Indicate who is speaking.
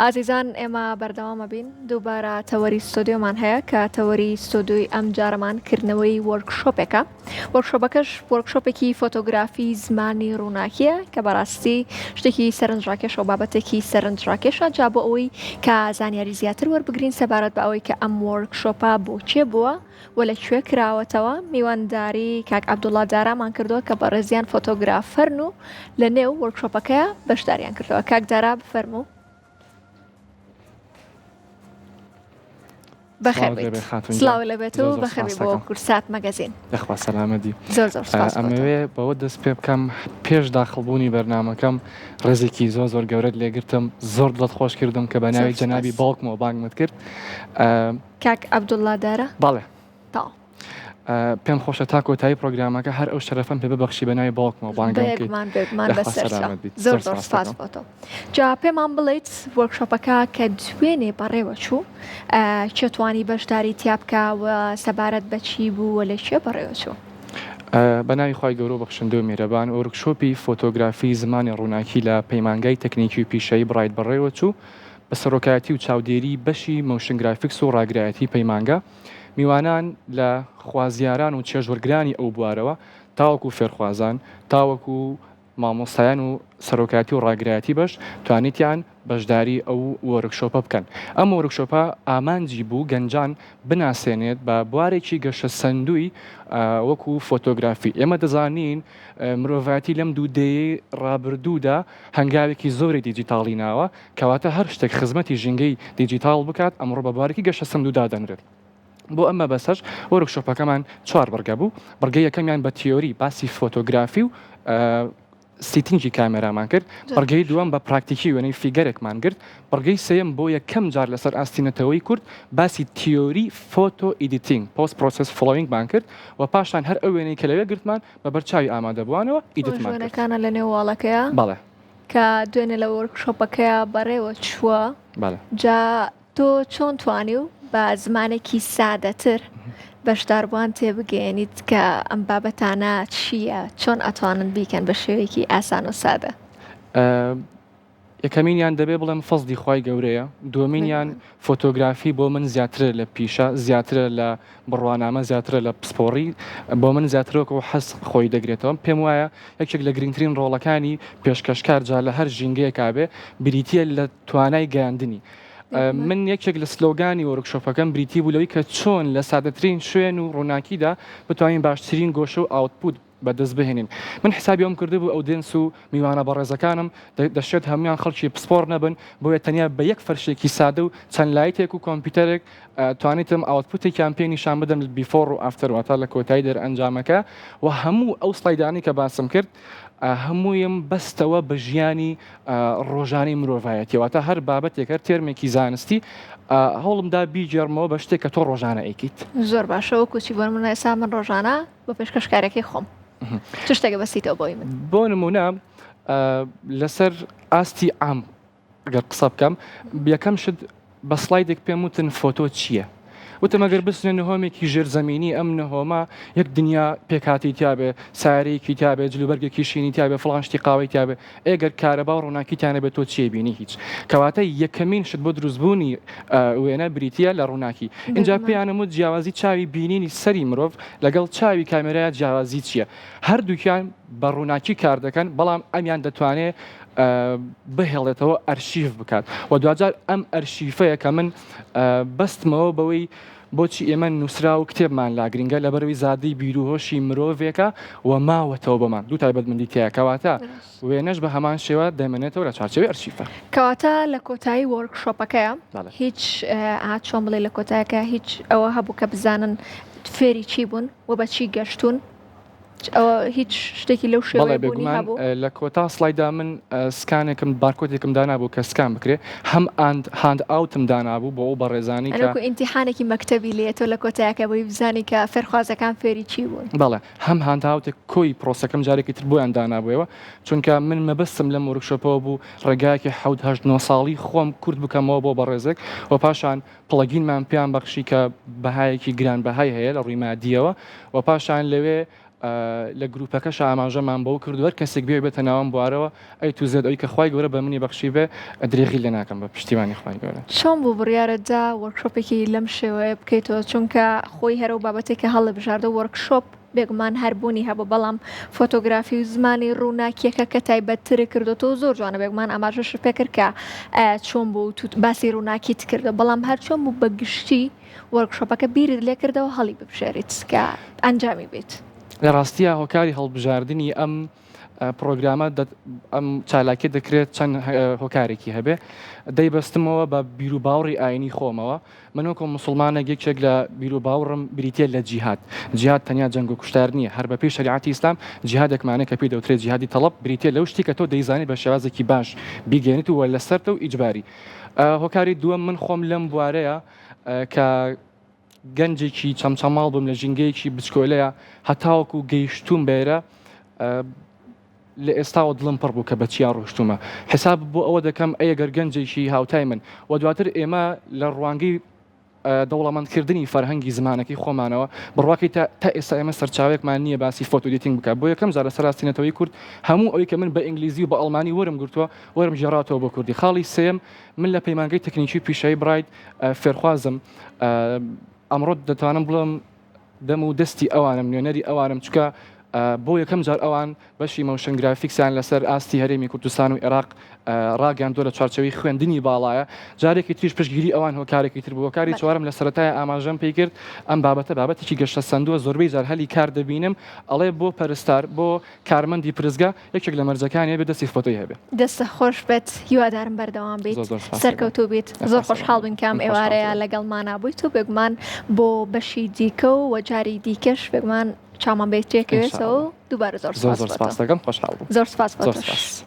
Speaker 1: ئازیزان ئێمە بەردەوام ئەبین دووبارە تەوەری ستۆدیۆمان هەیە کە تەوەری ستۆدیۆی ئەم جارەمان کردنەوەی وۆرکشۆپێکە وۆرکشۆپەکەش وۆرکشۆپێکی فۆتۆگرافی زمانی ڕووناکیە کە بەڕاستی شتێکی سەرنجڕاکێشە و بابەتێکی سەرنجڕاکێشە جا بۆ ئەوەی کە زانیاری زیاتر وەربگرین سەبارەت بە ئەوەی کە ئەم وۆرکشۆپە بۆ کێ بووە و لە کوێ کراوەتەوە میوانداری کاک عەبدوڵا دارامان کردووە کە بەڕێزیان فۆتۆگرافەرن و لە نێو وۆرکشۆپەکەیا بەشداریان کردووە کاک دارا بفەرموو. بەخێر بێیت. سڵاو لە بێت و بەخێر بێی بۆ کوردسات مەگەزین.
Speaker 2: یاخوا سەلامەتی.
Speaker 1: زۆر زۆر سپاس بۆ تۆ.
Speaker 2: ئەمەوێ بەوە دەست پێ بکەم پێش داخڵبوونی بەرنامەکەم ڕێزێکی زۆر زۆر گەورەت لێگرتم زۆر دڵت خۆش کردم کە بە ناوی جەنابی باوکمەوە بانگمت کرد.
Speaker 1: کاک عەبدوڵڵا دارا؟
Speaker 2: بەڵێ.
Speaker 1: تەواو.
Speaker 2: پێم خۆشە تا کۆتایی پرۆگرامەکە هەر ئەو شەرەفەم پێ ببەخشی بە ناوی باوکمەوە بانگم بکەیت.
Speaker 1: بێگومان بێگومان
Speaker 2: یاخوا
Speaker 1: بەسەرچاو.
Speaker 2: سەلامەت بیت.
Speaker 1: زۆر
Speaker 2: زۆر
Speaker 1: زۆر
Speaker 2: سپاست
Speaker 1: سپاس
Speaker 2: دەکەم.
Speaker 1: بۆ تۆ. جا پێمان بڵێیت وۆرکشۆپەکە کە دوێنێ بەڕێوە چوو کێ توانی بەشداری تیا بکا و سەبارەت بە چی بوو و لە کوێ بەڕێوە چوو؟
Speaker 2: بە ناوی خوای گەورە و بەخشندە و میهرەبان وۆرکشۆپی فۆتۆگرافی زمانی ڕووناکی لە پەیمانگای تەکنیکی و پیشەیی بڕایت بەڕێوە چوو. بە سەرۆکایەتی و چاودێری بەشی motion graphics و ڕاگرایەتی پەیمانگە، میوانان لە خوازیاران و چێژوەرگرانی ئەو بوارەوە تاوەکو فێرخوازان، تاوەکو مامۆستایان و سەرۆکایەتی و ڕاگرایەتی بەش توانیتیان بەشداری ئەو وۆرکشۆپە بکەن. ئەم وۆرکشۆپە ئامانجی بوو گەنجان بناسێنێت بە بوارێکی گەشەسەندووی وەکو فۆتۆگرافی. ئێمە دەزانین مرۆڤایەتی لەم دوو دەیەی ڕابردوودا هەنگاوێکی زۆری دیجیتاڵی ناوە، کەواتە هەر شتێک خزمەتی ژینگەی دیجیتاڵ بکات ئەمڕۆ بە بوارێکی گەشەسەندوو دادەنرێت. بۆ ئەم مەبەستەش وۆرکشۆپەکەمان چوار بڕگە بوو، بڕگەی یەکەمیان بە تیۆری باسی فۆتۆگرافی و setting ی کامێرامان کرد، بڕگەی دووەم بە پراکتیکی وێنەی figure ێکمان گرت، بڕگەی سێیەم بۆ یەکەم جار لەسەر ئاستی نەتەوەی کورد باسی تیۆری photo editing، post process following مان کرد و پاشان هەر ئەو وێنەی کە لەوێ گرتمان بە بەر چاوی ئامادەبووانەوە edit مان کرد.
Speaker 1: وێنەکانە لە نێو wall ەکەیا؟
Speaker 2: بەڵێ.
Speaker 1: کە دوێنێ لە وۆرکشۆپەکەیا بەڕێوە چووە.
Speaker 2: بەڵێ.
Speaker 1: جا تۆ چۆن توانی و بە زمانێکی سادەتر بەشداربووان تێبگەیەنیت کە ئەم بابەتانە چییە، چۆن ئەتوانن بیکەن بە شێوەیەکی ئاسان و سادە؟
Speaker 2: یەکەمینیان دەبێ بڵێم فەزلی خوای گەورەیە، دووەمینیان فۆتۆگرافی بۆ من زیاترە لە پیشە، زیاترە لە بڕوانامە، زیاترە لە پسپۆڕی، بۆ من زیاتر وەکو حەز خۆی دەگرێتەوە. پێم وایە یەکێک لە گرنگترین ڕۆڵەکانی پێشکەشکار جا لە هەر ژینگەیەکا بێ بریتییە لە توانای گەیاندنی. من یەکێک لە سلۆگانی وۆرکشۆپەکەم بریتی بوو لەوەی کە چۆن لە سادەترین شوێن و ڕووناکیدا بتوانین باشترین گۆشە و output بەدەست بهێنین. من حسابی ئەوەم کردبوو audience و میوانە بەڕێزەکانم دەشێت هەموویان خەڵکی پسپۆڕ نەبن، بۆیە تەنیا بە یەک فەرشێکی سادە و چەند light ێک و کۆمپیوتەرێک توانیتم output ێکیان پێ نیشان بدەم before و after واتە لە کۆتایی دەرئەنجامەکە و هەموو ئەو slide انەی کە باسم کرد هەموویم بەستەوە بە ژیانی ڕۆژانەی مرۆڤایەتی واتە هەر بابەتێک هەر term ێکی زانستی هەوڵمدا بیگێڕمەوە بە شتێک کە تۆ ڕۆژانە ئەیکەیت.
Speaker 1: زۆر باشە وەکو چی بۆ نمونە ئێستا من ڕۆژانە بۆ پێشکەشکارەکەی خۆم چ شتێکە بەسیتەوە بۆی من؟
Speaker 2: بۆ نمونە لەسەر ئاستی عام گەر قسە بکەم یەکەم شت بە slide ێک پێم وتن فۆتۆ چییە؟ وتم ئەگەر بچنە نهۆمێکی ژێرزەمینی ئەم نهۆمە یەک دنیا پێکهاتەی تیابێ سارەیەکی تیابێ جلوبەرگێکی شینی تیابێ فڵان شتی قاوەی تیابێ ئەگەر کارەبا و ڕووناکی تیا نەبێت تۆ چی بینی هیچ کەواتە یەکەمین شت بۆ دروستبوونی وێنە بریتییە لە ڕووناکی ئینجا پێیانم وت جیاوازی چاوی بینینی سەری مرۆڤ لەگەڵ چاوی کامێرای جیاوازی چییە هەردووکیان بە ڕووناکی کار دەکەن بەڵام ئەمیان دەتوانێت بهێڵێتەوە ئەرشیف بکات و دواجار ئەم ئەرشیفەیە کە من بەستمەوە بەوەی بۆچی ئێمە نووسرا و کتێبمان لا گرنگە لەبەرەوەی زادەی بیروهۆشی مرۆڤێکە و ماوەتەوە بۆمان دوو تایبەتمەندی تیایە کەواتە وێنەش بە هەمان شێوە دەمێنێتەوە لە چوارچێوەی ئەرشیفە.
Speaker 1: کەواتە لە کۆتایی وۆرکشۆپەکەیا هیچ ئا چۆن بڵێ لە کۆتایەکە هیچ ئەوە هەبوو کە بزانن فێری چی بوون و بە چی گەشتوون؟ ئەوە هیچ شتێکی لەو شێوەیە
Speaker 2: بەڵێ
Speaker 1: بوونی
Speaker 2: بێگومان
Speaker 1: هەبوو؟
Speaker 2: لە کۆتا slide دا من scan ێکم بارکۆدێکم دانابوو کە scan بکرێ هەم ئاند handout م دانابوو بۆ ئەو بەڕێزانەی
Speaker 1: یانی
Speaker 2: کە
Speaker 1: وەکو ئیمتیحانێکی مەکتەبی لێیە تۆ لە کۆتایەکە بۆی بزانی کە فێرخوازەکان فێری چی بوون.
Speaker 2: بەڵێ هەم handout ێک کۆی پرۆسەکەم جارێکی تر بۆیان دانابوویەوە چونکە من مەبەستم لەم وۆرکشۆپەوە بوو ڕێگایەکی حەوت هەشت نۆ ساڵی خۆم کورت بکەمەوە بۆ بەڕێزێک و پاشان plugin مان پێیان بەخشی کە بەهایەکی گرانبەهای هەیە لە ڕووی مادییەوە و پاشان لەوێ. لە گروپەکەشا ئاماژەمان بەوە کردو هەر کەسێک بێ بێتە ناوم بوارەوە A to Z ئەوی کە خوای گەورە بە منی بەخشی بێ درێغی لێ ناکەم بە پشتیوانی خوای گەورە.
Speaker 1: چۆن بوو بڕیارت دا وۆرکشۆپێکی لەم شێوەیە بکەیتەوە چونکە خۆی هەر ئەو بابەتەی کە هەڵتبژاردە وۆرکشۆپ بێگومان هەر بوونی هەبوو بەڵام فۆتۆگرافی و زمانی ڕووناکیەکە کە تایبەتتر کردۆتەوە زۆر جوانە بێگومان ئاماژەشت پێکرد کە چۆن بوو باسی ڕووناکیت کردەوە بەڵام هەر چۆن بوو بە گشتی وۆرکشۆپەکە بیرت لێ کردەوە هەڵی ببژێریت کە ئەنجامی بیت؟
Speaker 2: لە ڕاستیا هۆکاری هەڵبژاردنی ئەم پڕۆگرامە ئەم چالاکیە دەکرێت چەند هۆکارێکی هەبێ دەیبەستمەوە بە بیروباوڕی ئاینی خۆمەوە من وەکو مسلمانێک یەکێک لە بیروباوڕم بریتە لە جیهاد جیهاد تەنیا جەنگ و کوشتار نییە هەر بەپێی شەریعەتی ئیسلام جیهادێکمانە کە پێی دەوترێت جیهادی تەڵەب بریتە لەو شتی کە تۆ دەیزانی بە شێوازێکی باش بیگەێنیت و لەسەرتە و ئیجباری هۆکاری دووەم من خۆم لەم بوارەیە کە گەنجێکی چەمچەماڵ بووم لە ژینگەیەکی بچکۆلەیە هەتاوەکو گەیشتووم بێرە لە ئێستاوە دڵم پڕ بوو کە بە چیا ڕۆشتومە حساب بۆ ئەوە دەکەم ئەگەر گەنجێکی هاوتای من و دواتر ئێمە لە ڕوانگەی دەوڵەمەندکردنی فەرهەنگی زمانەکەی خۆمانەوە بڕواکەی تا تا ئێستا ئێمە سەرچاوێکمان نییە باسی photo editing بکات بۆ یەکەم جار لەسەر ئاستی نەتەوەی کورد هەموو ئەوی کە من بە ئینگلیزی و بە ئەڵمانی وەرم گرتووە وەرم گێڕاتەوە بۆ کوردی خاڵی سێم من لە پەیمانگەی تەکنیکی پیشایی بڕایت فێرخوازم ئەمڕۆ دەتوانم بڵێم دەم و دەستی ئەوانم نوێنەری ئەوانم چکە بۆ یەکەم جار ئەوان بەشی motion graphics یان لەسەر ئاستی هەرێمی کوردستان و عێراق ڕاگەیاندووە لە چوارچێوەی خوێندنی باڵایە جارێکی تریش پشتگیری ئەوان هۆکارێکی تر بوو هۆکاری چوارەم لە سەرەتای ئاماژەم پێی کرد ئەم بابەتە بابەتێکی گەشەسەندووە زۆربەی جار هەلی کار دەبینم ئەڵێ بۆ پەرستار بۆ کارمەندی پرسگە یەکێک لە مەرجەکانی هەبێت دەستی فۆتۆی هەبێ.
Speaker 1: دەستت خۆش بێت هیوادارم بەردەوام بیت
Speaker 2: زۆر زۆر سپاس دەکەم.
Speaker 1: سەرکەوتوو بیت زۆر
Speaker 2: سپاس
Speaker 1: خۆشحاڵ بووین کە ئەم
Speaker 2: من خۆشحاڵ
Speaker 1: ئێوارەیە
Speaker 2: بووم.
Speaker 1: لەگەڵمانا بوویت و بێگومان بۆ بەشی دیکە و وە جاری دیکەش بێگومان چاومان بە یەکتری
Speaker 2: ان شاء
Speaker 1: ئەکەوێتەوە
Speaker 2: اللە.
Speaker 1: و دووبارە زۆر
Speaker 2: زۆر
Speaker 1: سپاس
Speaker 2: زۆر
Speaker 1: بۆ تۆ.
Speaker 2: سپاس دەکەم خۆشحاڵ بووم.
Speaker 1: زۆر سپاس بۆ
Speaker 2: زۆر
Speaker 1: تۆش.
Speaker 2: سپاس.